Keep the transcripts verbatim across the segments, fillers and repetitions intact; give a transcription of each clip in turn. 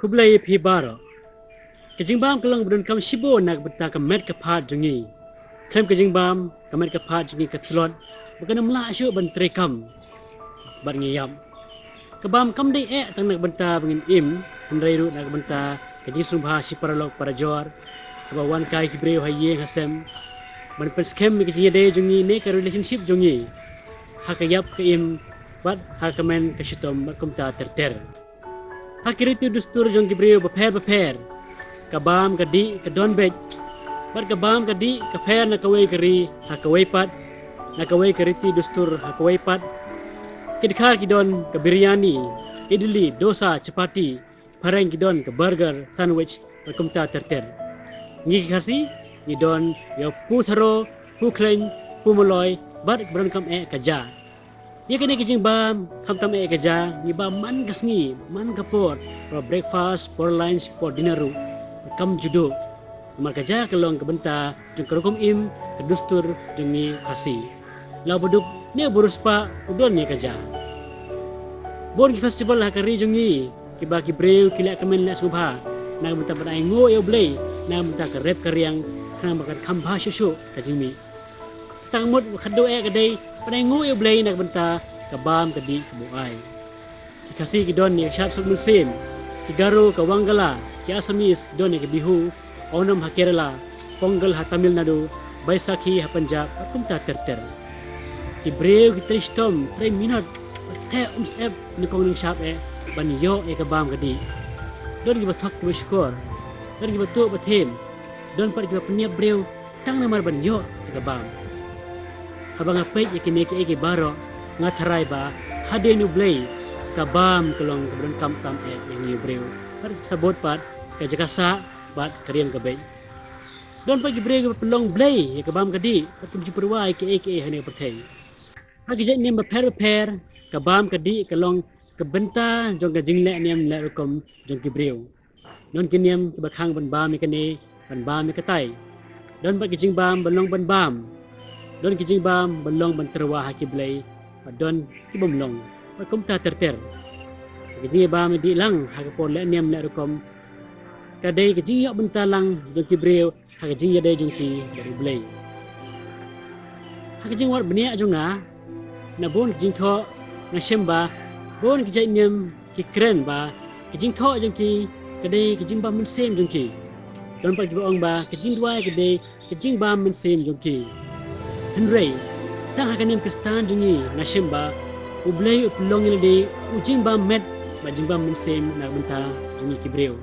Khublei ïa phi baroh. Ka jingbam ka long ba donkam shibun na ka bynta ka met ka phad jong ngi. Khlem ka jingbam, ka met ka phad jong ngi ka tlot, ba kan ym lah shuh ban treikam bad ngi ïap. Ka bam kam dei eh tang na ka bynta ba ngin im, hynrei ruh na ka bynta ka jingsngewbha shi paralok parajor, kaba wan kai ki briew ha ïing ha sem, ban pynskhem ïa ka jingïadei jong ngi ne ka relationship jong ngi ha ka ïap ka im, bad ha ka kmen ka shitom bad kumta ter ter. Ha ki riti dustur jong ki briew bapher bapher, ka bam ka dih ka don beit. Bad ka bam ka dih ka pher na kawei ka ri ha kawei pat, na kawei ka riti dustur ha kawei pat. Ki dkhar ki don ka biryani, idli, dosa, chapati, phareng ki don ka burger, sandwich, bad kumta ter ter. Ngi ki Khasi ngi don ïa u pu tharo, pu khleiñ, pu maloi, bad ba donkam eh ka ja. Ïa kane ka jingbam, khamtam eh ka ja, ngi bam man ka sngi, man ka por, ba breakfast, por lunch, por dinner ruh kam ju duh. Namar ka ja ka long ka bynta jong ka rukom im, ka dustur jong ngi Khasi. La u baduk ne u bariewspah u don ïa ka ja. Bun ki festival ha ka ri jong ngi, kiba ki briew ki leh kmen leh sngewbha na ka bynta ban ainguh ïa U Blei na ka bynta ka rep ka riang, khnang ba kan kham bha shuh shuh ka jingmih. Tang mut ba khatduh eh ka dei ban ainguh ïa U Blei na ka bynta ka bam ka dih kaba u ai. Ki Khasi ki don ïa ka shad suk mynsiem, ki Garo ka Wangala, ki Assamese ki don ïa ka Bihu, Onam ha Kerala, Pongal ha Tamil Nadu, Baisakhi ha Punjab, bad kumta ter ter. Ki briew ki trei shitom, trei minot, bad theh um syep nyngkong nyngshap eh ban ïoh ïa ka bam ka dih. Don kiba thok kiba shukor, don kiba tuh ba them, don pat kiba pynïap briew tang namar ban ïoh ïa ka bam. Haba nga peit ïa kine kiei kiei baroh, nga tharai ba hadien U Blei, ka bam ka long kaba donkam tam eh ïa ngi briew, bad sabut pat ka jaka sah bad ka riam ka beit. Don pat ki briew kiba pynlong blei ïa ka bam ka dih, bad kim ju pyrwa ïa kiei kiei ha kane ka pyrthei. Ha ki jait niam bapher bapher, ka bam ka dih ka long ka bynta jong ka jingleh niam leh rukom jong ki briew. Don ki niam kiba khang ban bam ïa kane, ban bam ïa katai. Don bad ki jingbam ban long ban bam. Don ki jingbam ban long ban tyrwa ha ki blei, bad don ki bym long, bad kumta ter ter. Ki jingbam ïa dih lang ha ka por leh niam leh rukom, ka dei ka jingïoh bynta lang jong ki briew ha ka jingïadei jong ki bad U Blei. Ha ka jingwad bniah jong nga, na bun ki jingthoh, nga shem ba bun ki jait niam ki kren ba ka jingthoh jong ki ka dei ka jingbam mynsiem jong ki. Don pat kiba ong ba ka jingduwai ka dei ka jingbam mynsiem jong ki. Hynrei tang ha ka niam Khristan jong ngi, nga shem ba U Blei u pynlong ïa lade u jingbam met bad jingbam mynsiem na ka bynta jong ngi ki briew.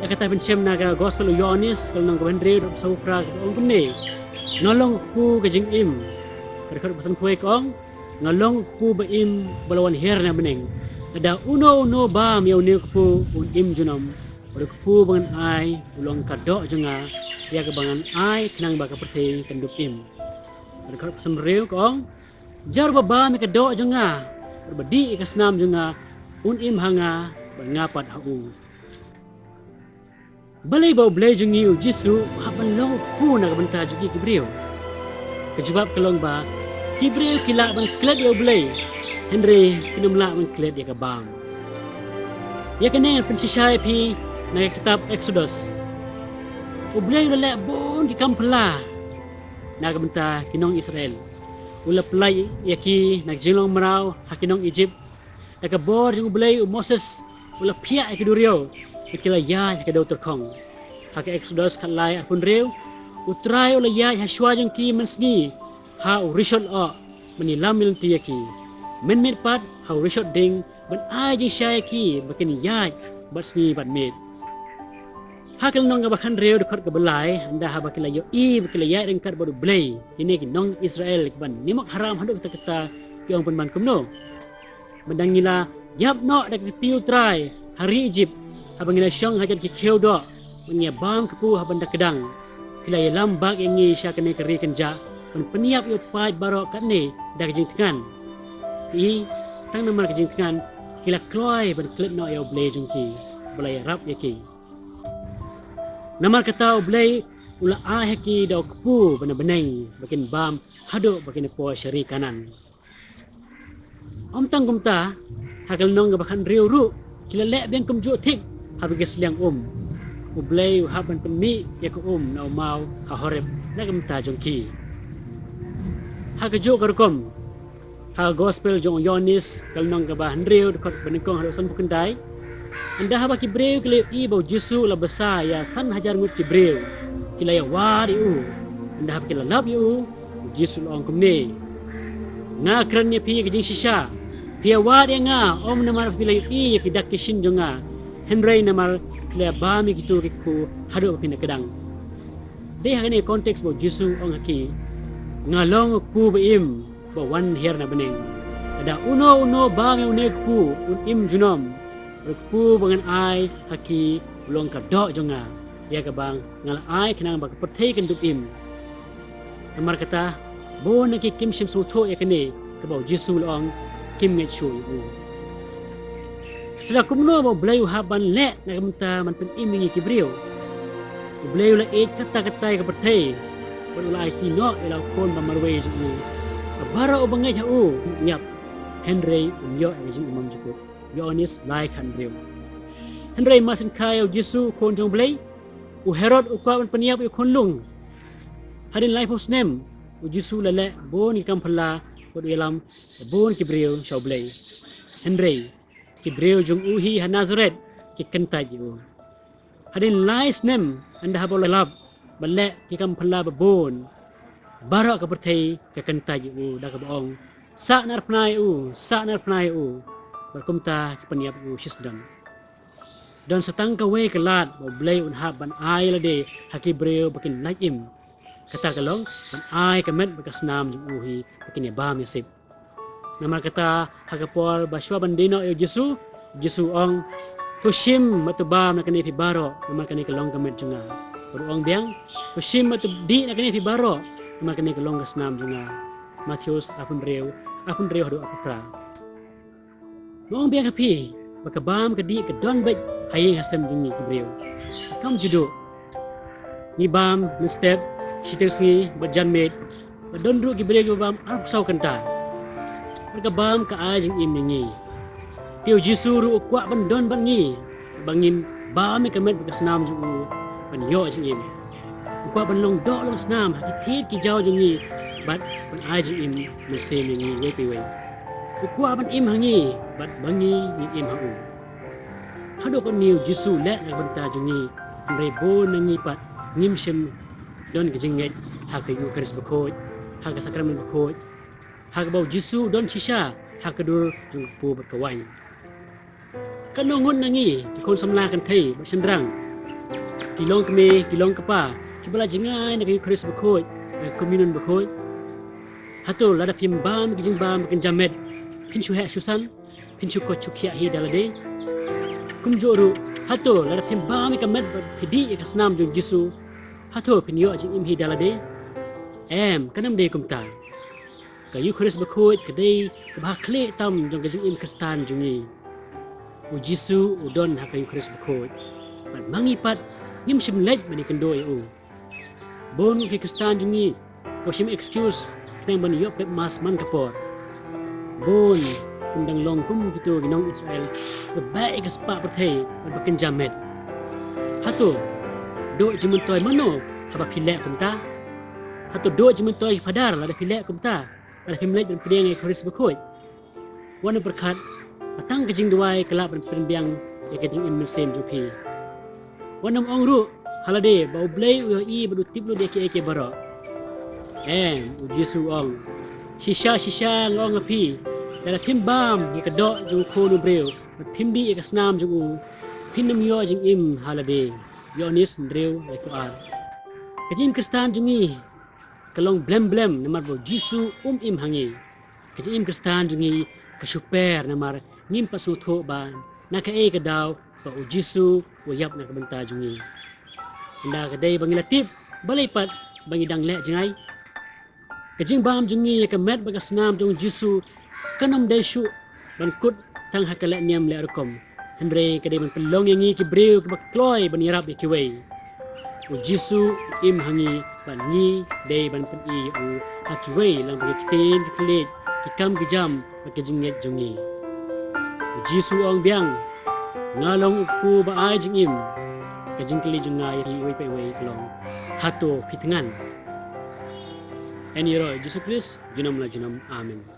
Ïa kata pynshem na ka Gospel u Ïoannis, ka lynnong kaba hynriew, dkhot saw phra, ka ong kumne: Nga long u kpu ka jingim. Ka dkhot ba sanphew ka ong: Nga long u kpu ba im, ba la wan hiar na bneng. Lada uno uno bam ïa une u kpu, un im junom. Bad u kpu ba ngan ai u long ka doh jong nga, ïa kaba ngan ai khnang ba ka pyrthei kan dup im. Ka dkhot ba sanhynriew ka ong: Jar uba bam ïa ka doh jong nga, bad uba dih ïa ka snam jong nga, un im ha nga, bad nga pat ha u. Balei ba U Blei jong ngi U Jisu u hap ban long u kpu na ka bynta jong ki briew? Ka jubab ka long ba ki briew ki lah ban klet ïa U Blei, hynrei kin ym lah ban klet ïa ka bam. Ïa kane ngan pynshisha ïa phi na ka kitab Eksodos. U Blei u la leh bun ki kam phylla na ka bynta ki nong Israel. U la pyllait ïa ki na ka jinglong mraw ha ki nong Ijipt. Da ka bor jong U Blei, u Moses u la phiah ïa ki duriaw, bad ki la ïaid ha ka dew tyrkhong. Ha ka Eksodos khatlai arphew hynriew, U Trai u la ïaid ha shuwa jong ki mynsngi ha u rishot oh, ban ïalam ïalanti ïa ki. Mynmiet pat ha u rishot ding, ban ai jingshai ïa ki ba kin ïaid bad sngi bad miet. Ha ka lynnong kaba khathynriew, dkhot kaba lai, ynda haba ki la ïohi ba ki la ïaid ryngkat bad U Blei, kine ki nong Israel kiba nimok haram haduh katta katta, ki ong pynban kumno: Mynda ngi la ïap noh da ka kti U Trai ha ri Ijipt, haba ngi la shong hajan ki khiew doh, bad ngi ïa bam kpu ha bynta kdang, phi la ïalam bak ïa ngi sha kane ka ri kynjah, ban pynïap ïa u paid baroh katne da ka jingthngan. Te tang namar ka jingthngan, ki la kloi ban klet noh ïa U Blei jong ki, ba la ïarap ïa ki. Namar kata U Blei u la ai ha ki da u kpu ba na bneng, ba kin bam haduh ba kin poi sha ri Kanaan. Ym tang kumta, ha ka lynnong kaba khathynriew ruh, ki la leh biang kumjuh thik haba ki sliang um. U Blei u hap ban pynmih ïa ka um na u maw ha Horeb na ka bynta jong ki. Ha kajuh ka rukom, ha ka gospel jong u Ïoannis ka lynnong kaba hynriew, dkhot ba nyngkong haduh sanphew khyndai. Ynda haba ki briew ki la ïohi ba u Jisu u la bsa ïa san hajar ngut ki briew, ki la ïawad ïa u. Ynda haba ki la lap ïa u, u Jisu u la ong kumne: Nga kren ïa phi ka jingshisha, phi ïawad ïa nga, ym namar ba phi la ïohi ïa ki dak ki shin jong nga, hynrei namar phi la bam ïa kito ki kpu haduh ba phin da kdang. Dei ha kane ka context ba u Jisu u ong ha ki: Nga long u kpu ba im ba wan hiar na bneng. Lada uno uno bam ïa une u kpu, un im junom. Bad u kpu ba ngan ai ha ki u long ka doh jong nga, ïa kaba nga la ai khnang ba ka pyrthei kan dup im. Namar kata, bun na ki kim shym sngewthuh ïa kane kaba u Jisu u la ong, kim ngeit shuh ïa u. Te lada kumno ba u Blei u hap ban leh na ka bynta ban pynim ïa ngi ki briew? U Blei u la ïeit katta katta ïa ka pyrthei, bad u la aiti noh ïa la u Khun ba marwei jong u, ba baroh uba ngeit ha u un ïap, hynrei un ïoh ïa ka jingim bymjukut. Ïoannis lai khathynriew. Hynrei mar syn kha ïa u Jisu, u Khun jong u Blei, u Herod u kwah ban pynïap ïa u khunlung. Hadien laiphew snem, u Jisu u la leh bun ki kam phylla bad u ïalam bun ki briew sha u Blei. Hynrei ki briew jong u hi ha Nasaret ki kyntait ïa u. Hadien lai snem, ynda haba u la lap bad leh ki kam phylla ba bun, baroh ka pyrthei ka kyntait ïa u da kaba ong: Sah narphna ïa u, sah narphna ïa u. Bad kumta ki pynïap ïa u shisyndon. Don sa tang kawei ka lad ba u Blei un hap ban ai lade ha ki briew ba kin lait im. Kata ka long ban ai ka met bad ka snam jong u hi ba kin ïabam ïasip. Namar kata, ha ka por ba shuwa ban die noh ïa u Jisu, u Jisu u ong: To shim bad to bam na kane phi baroh, namar kane ka long ka met jong nga. Bad u ong biang: To shim bad to dih na kane phi baroh, namar kane ka long ka snam jong nga. Mathaios arphew hynriew, arphew hynriew haduh arphew phra. Nga ong biang ha phi ba ka bam ka dih ka don beit ha ïing ha sem jong ngi ki briew. Kam ju duh. Ngi bam mynstep, shiteng sngi bad janmiet, bad don ruh ki briew kiba bam arphew saw kynta. Bad ka bam ka ai jingim ïa ngi. Te u Jisu ruh u kwah ban don bad ngi, ba ngin bam ïa ka met bad ka snam jong u ban ïoh jingim. U kwah ban long doh long snam ha ki thied ki jaw jong ngi, bad ban ai jingim mynsiem ïa ngi iwei pa iwei. U kwah ban im ha ngi, bad ba ngi ngin im ha u. Haduh katne u Jisu u leh na ka bynta jong ngi, hynrei bun na ngi pat ngim shym don ka jingngeit ha ka Eukharist bakhuid, ha ka Sakramen bakhuid, ha kaba u Jisu u don shisha ha ka dur jong ka kpu bad ka waiñ. Katno ngut na ngi ki khun samla kynthei bad shynrang, ki longkmie ki longkpa, kiba la jngai na ka Eukharist bakhuid, na ka Communion bakhuid? Hato lada phim bam ki jingbam ba kynja met, phin shu heh shu san, phin shu koit shu khiah hi da lade? Kumjuh ruh, hato lada phim bam ïa ka met bad phi dih ïa ka snam jong u Jisu, hato phin ïoh jingim hi da lade? Em, kan ym dei kumta. Ka Eukharist bakhuid ka dei kaba ha khlieh tam jong ka jingim Khristan jong ngi. U Jisu u don ha ka Eukharist bakhuid, bad ma ngi pat ngim shym leit ban ïakynduh ïa u. Bun ki Khristan jong ngi kiba shim excuse khnang ban ïoh pep Mass man ka por. Bun kin dang long kum kito ki nong Israel, ba beh ïa ka spah pyrthei bad ba kynja met. Hato duh jingmyntoi mano haba phi leh kumta? Hato duh jingmyntoi ki phadar lada phi leh kumta, lada phim leit ban pdiang ïa ka Eukharist bakhuid? Wat nym pyrkhat ba tang ka jingduwai ka lah ban pynbiang ïa ka jingim mynsiem jong phi. Wat nym ong ruh ha lade ba u Blei u ïohi bad u tip lut ïa kiei kiei baroh. Em, u Jisu u ong: Shisha shisha nga ong ha phi, lada phim bam ïa ka doh jong u Khun u briew bad phim dih ïa ka snam jong u, phin ym ïoh jingim ha lade. Ïoannis hynriew, laiphew ar. Ka jingim Khristan jong ngi ka long blem blem namar ba u Jisu um im ha ngi. Ka jingim Khristan jong ngi ka shu per namar ngim pat sngewthuh ba na kaei ka daw ba u Jisu u ïap na ka bynta jong ngi. Ynda ka dei ba ngi la tip, balei pat ba ngi dang leh jngai? Ka jingbam jong ngi ïa ka met bad ka snam jong u Jisu kan ym dei shuh ban kut tang ha ka leh niam leh rukom, hynrei ka dei ban pynlong ïa ngi ki briew kiba kloi ban ïarap ïa kiwei. U Jisu u im ha ngi, bad ngi dei ban pyni ïa u ha kiwei lyngba ki ktien ki thylliej, ki kam ki jam bad ki jingngeit jong ngi. U Jisu u ong biang: Nga long u kpu ba ai jingim. Ka jingkylli jong nga ïa iwei pa iwei ka long, hato phi thngan? Ïa kane ruh Jisu Khrist junom la junom. Amen.